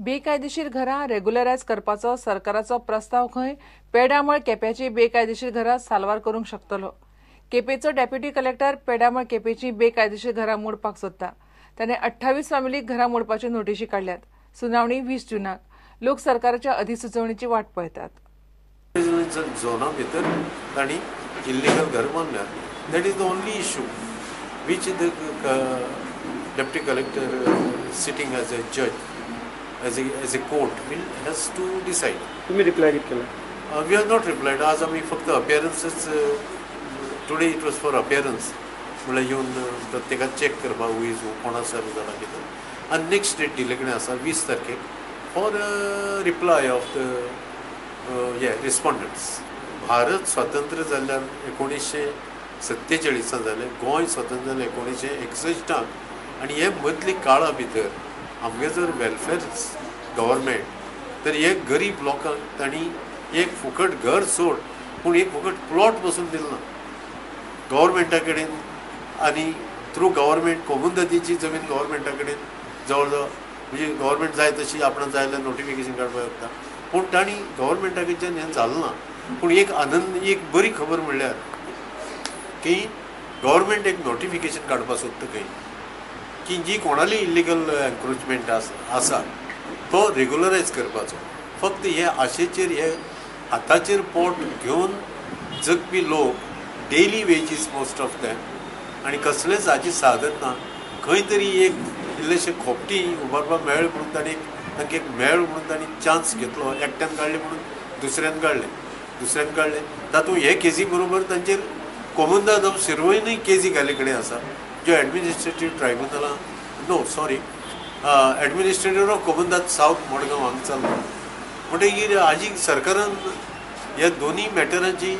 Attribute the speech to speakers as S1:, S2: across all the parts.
S1: बेकायदेशीर घरां रेग्युलरायज करपाचो सरकाराचो प्रस्ताव खंय पेडामळ केप्याची बेकायदेशीर घरां साल्वार करूंक शकतलो. केपेचो डेप्युटी कलेक्टर पेडामळ केपेची बेकायदेशीर घरां मोडपाक सोदता. ताणें 28 फॅमिलीक घरां मोडपाच्यो नोटिशी काडल्यात. सुनावणी 20 जूनाक. लोक सरकाराच्या अधिसुचोवणेची वाट पळयतात.
S2: झोना भितर तांणी इल्लिगल घर बांदल्या. That is the only issue which the deputy collector sitting as a judge, as a court will has to decide.
S3: तुम्ही रिप्लाय कित केला?
S2: We have not replied. आज आमी फक्त अपियरन्सच, today it was for appearance, म्हणल्यार येवन प्रत्येकाक चॅक करपाक हू is कोण आसा जाला कितें. आनी नेक्स्ट डेट दिल्ले कडेन आसा 20 तारखेक for reply of the hey respondents. Bharat स्वतंत्र जाल्ल्यान 1947 जालें, गोंय स्वतंत्र जालें 1961, आनी हे मदली काळा भितर आमगे जर वेलफेअर गव्हर्मेंट तर हे गरीब लोकांक तांणी एक फुकट घर सोड पूण एक फुकट प्लॉट पसून दिलो ना गव्हर्मेंटा कडेन. आनी थ्रू गव्हर्मेंट कोमुंदादीची जमीन गव्हर्मेंटा कडेन जवळ जवळ म्हणजे गव्हर्मेंट जाय तशी आपणाक जाय जाल्यार नोटिफिकेशन काडपाक शकता, पूण तांणी गव्हर्मेंटा कडच्यान हें जालें ना. पूण एक आनंद, एक बरी खबर म्हणल्यार की गव्हर्मेंट एक नोटिफिकेशन काडपाक सोदता खंय की जी कोणाली इल्लिगल एन्क्रोचमेंट आसा तो रेगुलरायज करपाचो. फक्त हे आशेचेर, हे हाताचेर पोट घेवन जगपी लोक, daily wages most of them, आनी कसलेंच हाची साधन ना. खंय तरी एक इल्लेशे खोपटी उबारपाक मेळ्ळें म्हणून तांणी तांकां एक मेळ्ळो म्हणून तांणी चान्स घेतलो. एकट्यान काडलें म्हणून दुसऱ्यान काडलें, दुसऱ्यान काडलें. तातूंत हे केजी बरोबर तांचेर कोमुंदाद ऑफ शिरवयनूय केजी घाल्ले कडेन आसा, ज्यो administrative ट्रायब्युनलां, no sorry, administrative of Comunidade south Madgaon हांगा चल्ला. म्हणटकीर हाजी सरकारान ह्या दोनूय मॅटरांची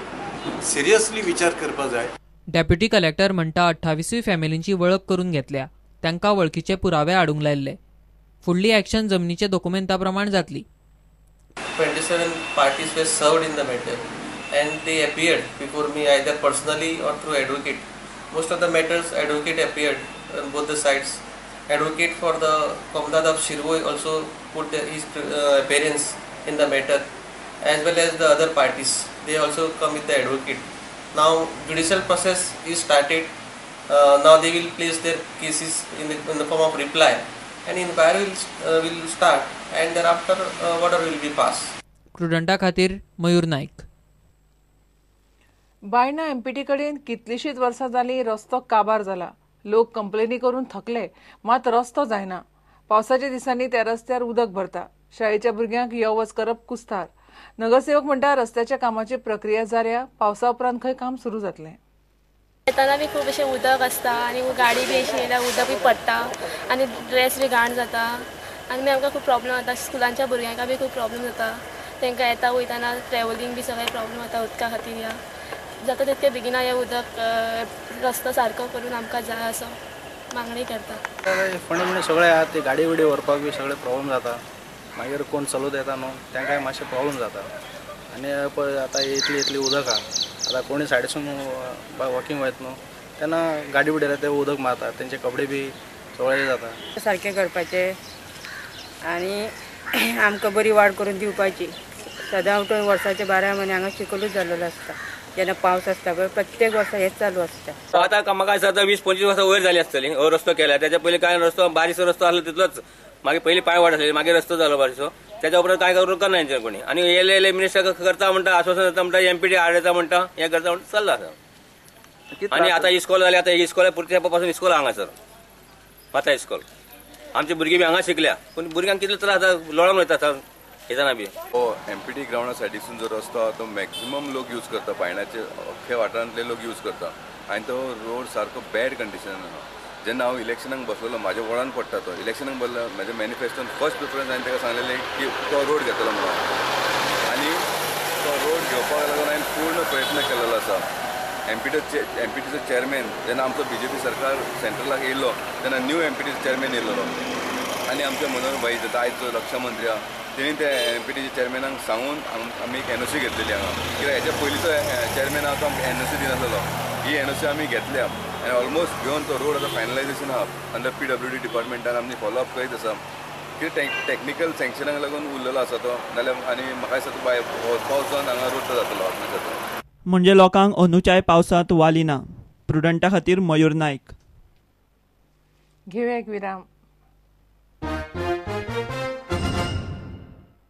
S2: सिरियसली विचार करपाक जाय.
S4: डेप्युटी कलेक्टर म्हणटा 28 फॅमिलींची वळख करून घेतल्या, तांकां वळखीचे पुरावे हाडूंक लायल्ले. फुडली ॲक्शन जमनीच्या दोकुमेंता प्रमाण जातली.
S5: 27 parties were served in the matter and they appeared before me either personally or through advocate. Most of the matters advocate appeared on both the sides. Advocate for the Comunidade of Shirvoi also put his appearance in the matter, as well as the other parties. They also come with the advocate. Now judicial process is started. Now they will place their cases in the form of reply, and inquiry will start, and thereafter order will be passed.
S4: प्रुडंटा खातीर मयूर Naik.
S1: Baina empty कडेन कितलीशीच वर्सां जालीं रस्तो काबार जाला. लोक कंप्लेनी करून थकले, मात रस्तो जायना. पावसाच्या दिसांनी त्या रस्त्यार उदक भरता. शाळेच्या भुरग्यांक यो वच करप कुस्तार. नगरसेवक म्हणटा रस्त्याच्या कामाची प्रक्रिया जाल्या, पावसा उपरांत खंय काम सुरू जातलें.
S6: येताना बी खूब अशें उदक आसता आनी गाडी बी अशी येयल्यार उदक बी पडटा आनी ड्रेस बी घाण जाता आनी मागीर आमकां खूब प्रॉब्लम जाता. स्कुलांच्या भुरग्यांक बी खूब प्रॉब्लम जाता, तांकां येता वयतना ट्रॅव्हलिंग बी सगळें प्रॉब्लम जाता उदका खातीर. ह्या जाता तितके बेगिना हे उदक रस्तो सारको करून आमकां जाय असो मागणी करता.
S7: फोंडे म्हणजे सगळे आहा ते गाडी बिडी व्हरपाक बी सगळे प्रॉब्लम जाता. मागीर कोण चलत येता न्हू तांकांय मातशें प्रॉब्लम जाता. आनी पळय आतां इतली इतली उदक आहा, आतां कोणी सायडीसून वॉकिंग वयता न्हू तेन्ना गाडी बिडी येता ते उदक मारता, तेंचे कपडे बी सगळे जाता.
S8: सारकें करपाचें आनी आमकां बरी वाड करून दिवपाची. सदां उठून वर्साचे 12 म्हयने हांगा चिखलूच जाल्लेलो आसता. जेन्ना पावस आसता पळय प्रत्येक वर्सा हेच चालू आसता.
S9: आतां म्हाका दिसता 20-25 वर्सां वयर जाली आसतली हो रस्तो केला. त्याच्या पयलीं कांय रस्तो बारीकसो रस्तो आसलो तितलोच, मागीर पयलीं पांय वाट आसली, मागीर रस्तो जालो बारीकसो. त्याच्या उपरांत कांय करूंक ना हेंचेर कोणी. आनी येयले येयले मिनिस्टर करता म्हणटा, आश्वासन दिता म्हणटा, एमपीटी हाडयता म्हणटा, हें करता म्हणटा, चल्लां आसा. आनी आतां इस्कॉल जालें, आतां इस्कॉला पुरते पासून इस्कॉल हांगासर आतां इस्कॉल आमची भुरगीं बी हांगा शिकल्या, पूण भुरग्यांक कितले त्रास जाता, लोळोन वयता येतना बी.
S10: हो एमपीटी ग्रावंडा सायडीसून जो रस्तो आहा तो मॅक्झिमम लोक यूज करता, बायणाचे अख्खे वाठारांतले लोक यूज करता. आनी तो रोड सारको बॅड कंडिशनान आहा. जेन्ना हांव इलेक्शनाक बसलेलो म्हाज्या वळान पडटा तो इलेक्शनाक बसलो, म्हाज्या मॅनिफेस्टोन फर्स्ट प्रिफरन्स हांवें ताका सांगलेलें की तो रोड घेतलो म्हणून. आनी तो रोड घेवपाक लागून हांवें पूर्ण प्रयत्न केलेलो आसा. एमपीटीचो चेअरमॅन जेन्ना आमचो बीजेपी सरकार सेंट्रलाक येयलो तेन्ना न्यू एमपीटीचो चेअरमॅन येयलेलो आनी आमचे मनोहर भाई आतां आयज जो रक्षा मंत्री आहा तेणी त्या एमपीटीच्या चेअरमॅनाक सांगून आमी एक एनओसी घेतलेली हांगा. कित्याक हेच्या पयलींचो चेअरमॅन आहा तो आमकां एनओसी दिनासलेलो. ही एनओसी आमी घेतल्या आनी ऑलमोस्ट घेवन तो रोड आतां फायनलायजेशन आहा अंडर PWD डिपार्टमेंटान आमी फॉलोअप करीत आसा. कितें टॅक्निकल सँक्शनाक लागून उरलेलो आसा तो, नाल्यार आनी म्हाका दिसता बाय पावस जावन हांगा रोड जातलो म्हाका दिसता.
S11: म्हणजे लोकांक अंदूच्याय पावसांत वाली ना. प्रुडंटा खातीर मयूर नायक.
S1: घेवया एक विराम.